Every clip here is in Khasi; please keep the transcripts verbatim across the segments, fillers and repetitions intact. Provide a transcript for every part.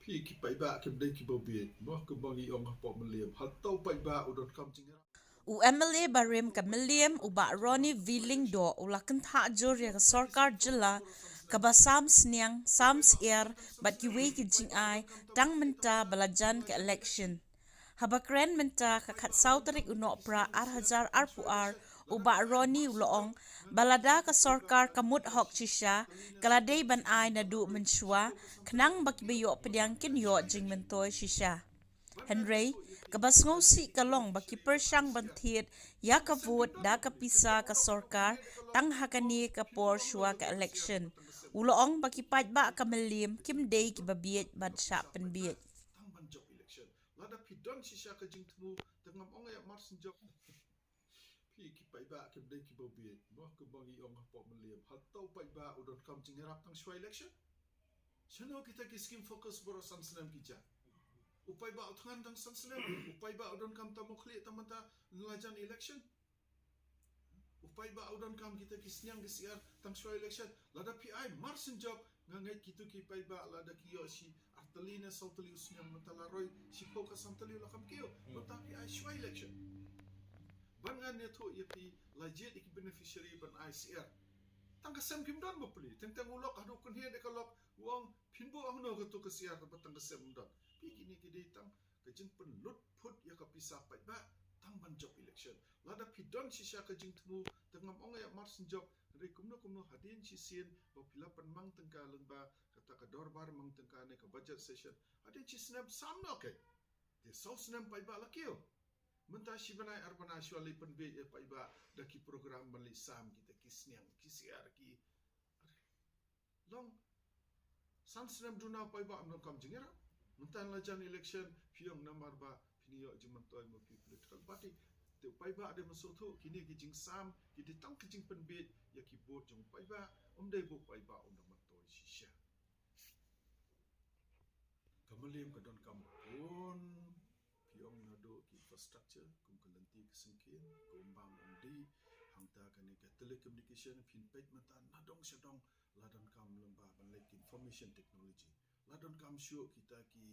Phi ki paidbah kim dei kiba bieit mo, kumba ngi ong hapoh Mylliem. Hato paidbah u donkam jingïarap? U M L A barim ka Mylliem, u Bah Ronnie V Lyngdoh, u la kynthah jur ïa ka sorkar jylla kaba sam sniang, sam syiar bad kiwei ki jingai tang mynta ba la jan ka election. Haba kren mynta ka khatsaw tarik u Nohprah ar hajar arphew ar, u Bah Ronnie u la ong ba lada ka sorkar ka mut hok shisha, ka la dei ban ai naduh mynshuwa, khnang ba kiba ïoh pdiang kin ïoh jingmyntoi shisha. Hynrei kaba sngewsih ka long ba ki pyrshang ban thied ïa ka vote da ka pisa ka sorkar tang ha kane ka por shuwa ka election. U la ong ba ki paidbah ka Mylliem kim dei kiba bieit ban shah pynbieit. Tang ban jop election. Lada phi don shisha ka jingthmu, te ngam ong ïa mar shen jop. Phi ki paidbah kim dei kiba bieit mo, kumba ngi ong hapoh Mylliem. Hato paidbah u donkam jingïarap tang shuwa election? Shano kita ki scheme focus baroh san snem ki jan? U paidbah u thngan tang san snem, u paidbah u donkam tang mo khlieh tang mynta la jan election. U paidbah u donkam kita ki sniang ki syiar tang shuwa election. Lada phi ai mar shen jop, nga ngeit kito ki paidbah lada ki ïoh shi ar tylli ne saw tylli u sniang, mynta la roi shiphew ka san tylli u la kham kiew. Mynta phi ai shuwa election. Ban ngan ïathuh ïa phi, la jied ïa ki beneficiary ban ai syiar. Tang ka sem kim don bapli. Teng teng u lok haduh kynhied ïa ka lok, u ong phin buh hangno kato ka syiar kaba tang ka sem ym don. Phi, kine ki dei tang ka jingpynlut phut ïa ka pisa paidbah tang ban jop election. Lada phi don shisha ka jingthmu, te ngam ong ïa mar shen jop, hynrei kumno kumno hadien shisien ba phi la pynmang tyngka lyngba kata ka dorbar mang tyngka ne ka budget session, hadien shi snem sam noh, okay. Te saw snem paidbah la kiew. Mynta shi bnai ar bnai shuwa leit pynbieit ïa paidbah da ki program ban leit sam kita ki sniang ki syiar ki long. San snem duna paidbah ym donkam jingïarap. Mynta la jan election, phi ong namar ba phin ïoh jingmyntoi mo phi political party. Te u paidbah dei ban sngewthuh, kine ki jingsam ki dei tang ki jingpynbieit ïa ki vote jong u paidbah, ym dei ba u paidbah un da myntoi shisha. Ka Mylliem ka donkam bun, phi ong naduh ki infrastructure kum ka lynti ka syngkien, ka umbam umdih, hangta kane ka telecommunication, phin peit mynta na dong sha dong la donkam lyngba ban leit ki information technology. La donkam shuh kita ki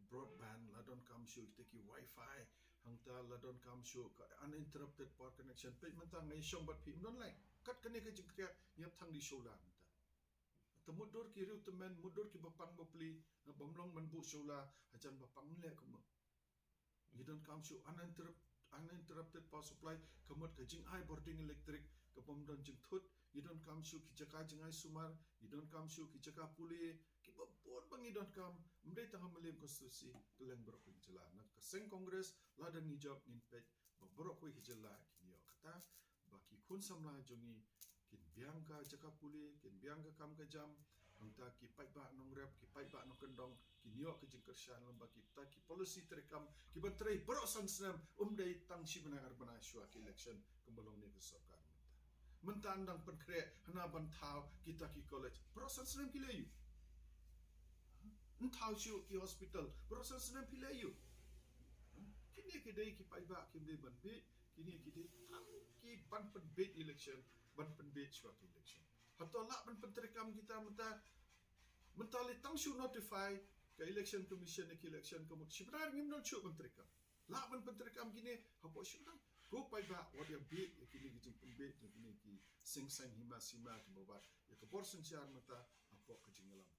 broadband, la donkam shuh kita ki wifi, hangta la donkam shuh ka uninterrupted power connection. Peit mynta nga ïashong bad phi ym don line. Kat kane ka jingkhriat ngi hap tang die solar mynta. Te mutdur ki riew tymmen, mutdur kiba pang bapli, na bym long ban buh solar hajan ba pang, ngi leh kumno? Ngi donkam shuh uninterrupt-, uninterrupted power supply, ka mut ka jingai bording electric kaba ym don jingthut. Ngi donkam shuh ki jaka jingai sumar, ngi donkam shuh ki jaka pule, kiba bun ba ngi donkam. Ym dei tang ha Mylliem constituency, kylleng baroh ka jylla. Na ka seng Congress, lada ngi jop ngin peit ba baroh kawei ka jylla kin ïoh kata, ba ki khun samla jong ngi kin biang ka jaka pule, kin biang ka kam ka jam, hangta ki paidbah nongrep, ki paidbah nongkyndong kin ïoh ka jingkyrshan lyngba kita ki policy treikam kiban trei baroh san snem, ym dei tang shi bnai ar bnai shuwa ki election kumba long ne ka sorkar mynta. Mynta ynda pynkhreh hana ban thaw kita ki college, baroh san snem ki leh aïu? Yn thaw shuh ki hospital, baroh san snem phi leh aïu? Kine ki dei ki paidbah kim dei ban bieit, kine ki dei tang ki ban pynbieit election, ban pynbieit shuwa ki election. Hato lah ban pyntreikam kita mynta, mynta lei tang shu notify ka election commission ne ki election ka mut shi bnai ngim don shuh ban treikam. Lah ban pyntreikam kine hapoh shi bnai. Ko paidbah wat ïa bieit ïa kine ki jingpynbieit, ïa kine ki seng saiñ hima sima kiba wad ïa ka bor synshar mynta hapoh ka jingïalam.